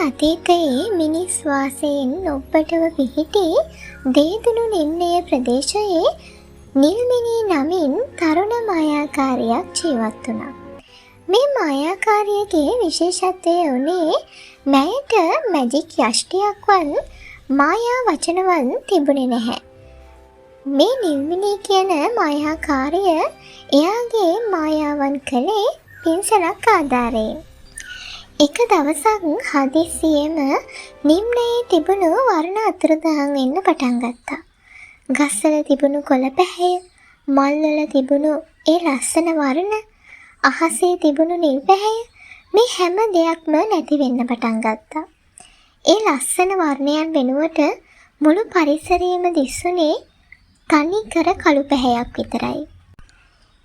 අතීතයේ මිනිස් වාසයෙන් ඔබ්බටව පිහිටි දේදුණු නිම්නය ප්‍රදේශයේ නිල්මිණී නමින් තරුණ මායාකාරියක් ජීවත් වුණා. මේ මායාකාරියගේ විශේෂත්වය වුණේ මැයට මැජික් යෂ්ටියක්වත් මායා වචනවත් තිබුණේ නැහැ. මේ නිල්මිණී කියන මායාකාරිය එයාගේ මායාවන් කළේ පින්සලක් ආධාරයෙන්. එක දවසක් හදිස්සියෙම නිම්නයේ තිබුණු වර්ණ අතුරුදහන් වෙන්න පටන් ගත්තා. ගස්වල තිබුණු කොළ පැහැය, මල්වල තිබුණු ඒ ලස්සන වර්ණ, අහසේ තිබුණු නිල් පැහැය මේ හැම දෙයක්ම නැති වෙන්න පටන් ගත්තා. ඒ ලස්සන වර්ණයන් වෙනුවට මුළු පරිසරයම දිස්සුනේ තනිකර කළු පැහැයක් විතරයි.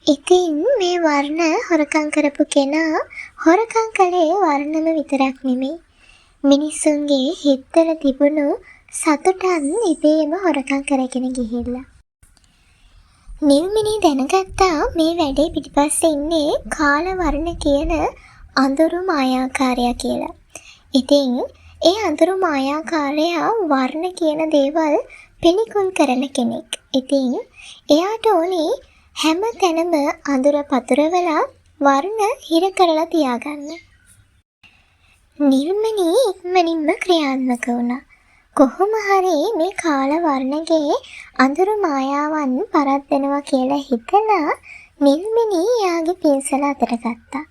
ඉතින් මේ වර්ණ හොරකම් කරපු කෙනා හොරකම් කළේ වර්ණම විතරක් නෙමෙයි. මිනිස්සුන්ගේ හිත්වල තිබුණු සතුටත් ඉබේම හොරකම් කරගෙන ගිහිල්ලා. නිල්මිණී දැනගත්තා මේ වැඩේ පිටිපස්සේ ඉන්නේ කාලවර්ණ කියන අඳුරු මායාකාරයා කියලා. ඉතින් ඒ අඳුරු මායාකාරයා වර්ණ කියන දේවල් පිළිකුල් කරන කෙනෙක්. ඉතින් එයාට ඕනි හැම තැනම අඳුර පතුරවලා වර්ණ හිර කරලා තියාගන්න. නිල්මිණී ඉක්මනින්ම ක්‍රියාත්මක වුණා. කොහොම හරි මේ කාලවර්ණගේ අඳුරු මායාවන් පරද්දනවා කියලා හිතලා නිල්මිණී එයාගේ පින්සල අතට ගත්තා.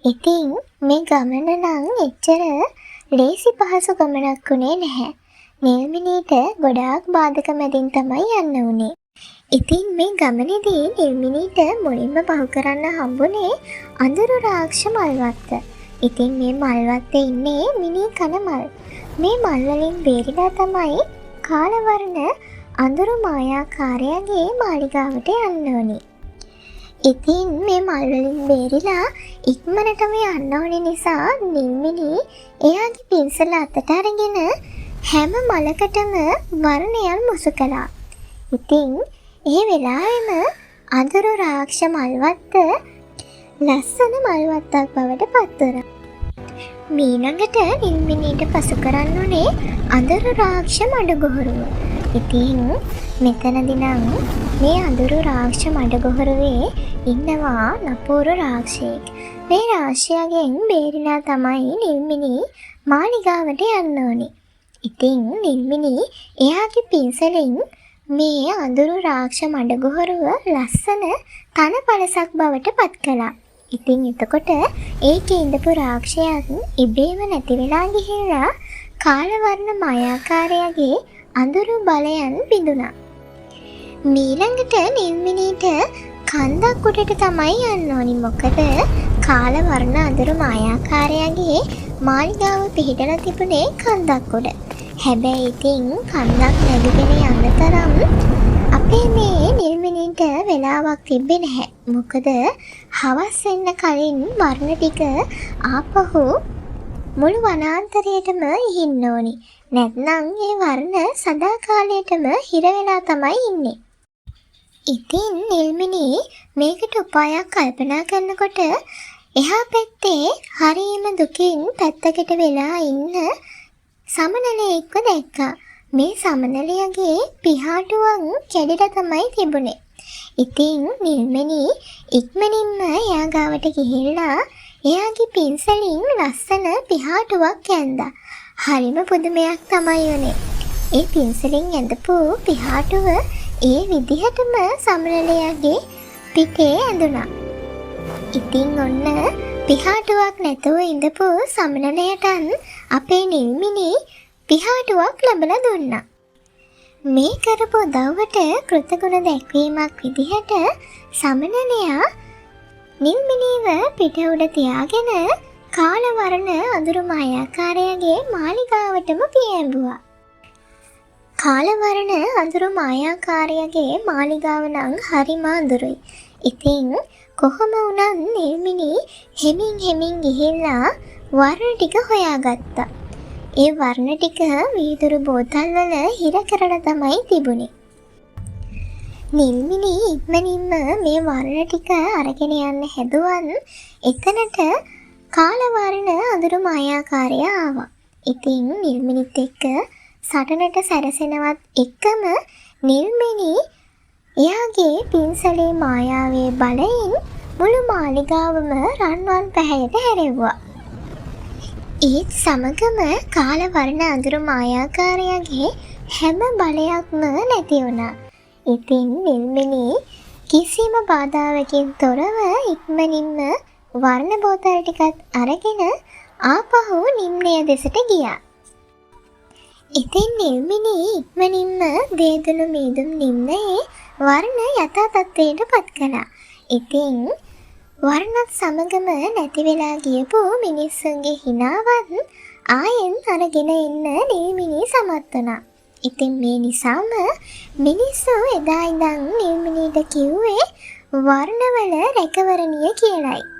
ඉතින් මේ ගමන නම් එච්චර ලේසි පහසු ගමනක් වුණේ නැහැ. නිල්මිණීට ගොඩාක් බාධක මැදින් තමයි යන්න වුණේ. ඉතින් මේ ගමනේදී නිල්මිණීට මුලින්ම පහු කරන්න හම්බුනේ අඳුරු රාක්ෂ මල්වත්ත. ඉතින් මේ මල්වත්තේ ඉන්නේ මිනී කන මල්. මේ මල් වලින් බේරිලා තමයි කාලවර්ණ අඳුරු මායාකාරයාගේ මාලිගාවට යන්න ඕනි. ඉතින් මේ මල් වලින් බේරිලා ඉක්මනටම යන්න ඕනි නිසා නිල්මිණී එයාගේ පින්සල අතට අරගෙන හැම මලකටම වර්ණයන් මුසු කළා. ඉතින් ඒ වෙලාවෙම අඳුරු රාක්ෂ මල්වත්ත ලස්සන මල්වත්තක් බවට පත් වුණා. මීළඟට නිල්මිණීට පසු කරන්න වුණේ අඳුරු රාක්ෂ මඩගොහරුව. ඉතින් මෙතනදි නම් මේ අඳුරු රාක්ෂ මඩගොහරුවේ ඉන්නවා නපුරු රාක්ෂයෙක්. මේ රාක්ෂයාගෙන් බේරිලා තමයි නිල්මිණී මාලිගාවට යන්න ඕනේ. ඉතින් නිල්මිණී එයාගේ පින්සලෙන් මේ අඳුරු රාක්ෂ මඩගොහරුව ලස්සන තන පළසක් බවට පත් කළා. ඉතින් එතකොට ඒකේ ඉඳපු රාක්ෂයත් ඉබේම නැති වෙලා ගිහිල්ලා කාලවර්ණ මායාකාරයාගේ අඳුරු බලයන් බිඳුනා. මීළඟට නිල්මිණීට කන්දක් උඩට තමයි යන්න ඕනි. මොකද කාලවර්ණ අඳුරු මායාකාරයාගේ මාලිගාව පිහිටලා තිබුණේ කන්දක් උඩ. හැබැයි ඉතින් කන්දක් නැගගෙන යන්න තරම් අපේ මේ නිල්මිණීට වෙලාවක් තිබ්බේ නැහැ. මොකද හවස් වෙන්න කලින් වර්ණ ටික ආපහු මුළු වනාන්තරයටම ඉහින්න ඕනි. නැත්නම් ඒ වර්ණ සදාකාලයටම හිර වෙලා තමයි ඉන්නේ. ඉතින් නිල්මිණී මේකට උපායක් කල්පනා කරනකොට එහා පැත්තේ හරිම දුකින් පැත්තකට වෙලා ඉන්න සමනලයෙක්ව දැක්කා. මේ සමනලයාගේ පිහාටුවන් කැඩිලා තමයි තිබුණේ. ඉතින් නිල්මිණී ඉක්මනින්ම එයා ගාවට ගිහිල්ලා එයාගේ පින්සලින් ලස්සන පිහාටුවක් ඇන්දා. හරිම පුදුමයක් තමයි වුණේ. ඒ පින්සලෙන් ඇඳපු පිහාටුව ඒ විදිහටම සමනලයාගේ පිටේ ඇඳුණා. ඉතින් ඔන්න පිහාටුවක් නැතුව ඉඳපු සමනලයටත් අපේ නිල්මිණී පිහාටුවක් ලබලා දුන්නා. මේ කරපු උදව්වට කෘතගුණ දැක්වීමක් විදිහට සමනලයා නිල්මිණීව පිට උඩ තියාගෙන කාලවර්ණ අඳුරු මායාකාරයාගේ මාලිගාවටම පියෑඹුවා. කාලවර්ණ අඳුරු මායාකාරයාගේ මාලිගාව නම් හරිම අඳුරුයි. ඉතින් කොහොම වුණත් නිල්මිණී හෙමින් හෙමින් ගිහිල්ලා වර්ණ ටික හොයාගත්තා. ඒ වර්ණ ටික වීදුරු බෝතල් වල හිර කරලා තමයි තිබුණේ. නිල්මිණී ඉක්මනින්ම මේ වර්ණ ටික අරගෙන යන්න හැදුවත් එතනට කාලවර්ණ අඳුරු මායාකාරයා ආවා. ඉතින් නිල්මිණිත් එක්ක සටනට සැරසෙනවත් එක්කම නිල්මිණි එයාගේ පින්සලේ මායාවේ බලයෙන් මුළු මාලිගාවම රන්වන් පැහැයට හැරෙව්වා. ඒත් සමගම කාලවර්ණ අඳුරු මායාකාරයාගේ හැම බලයක්ම නැති වුණා. ඉතින් නිල්මිණි කිසිම බාධාවකින් තොරව ඉක්මනින්ම වර්ණ බෝතල් ටිකත් අරගෙන ආපහු නිම්නය දෙසට ගියා. ඉතින් නිල්මිණි ඉක්මනින්ම දේදුණු මීදුම් නිම්නයේ වර්ණ යථා තත්ත්වයට පත් කළා. ඉතින් වර්ණත් සමගම නැති වෙලා ගියපු මිනිස්සුන්ගේ හිනාවත් ආයෙත් අරගෙන එන්න නිල්මිණි සමත් වුණා. ඉතින් මේ නිසාම මිනිස්සු එදා ඉඳන් නිල්මිණිට කිව්වේ වර්ණවල රැකවරණිය කියලයි.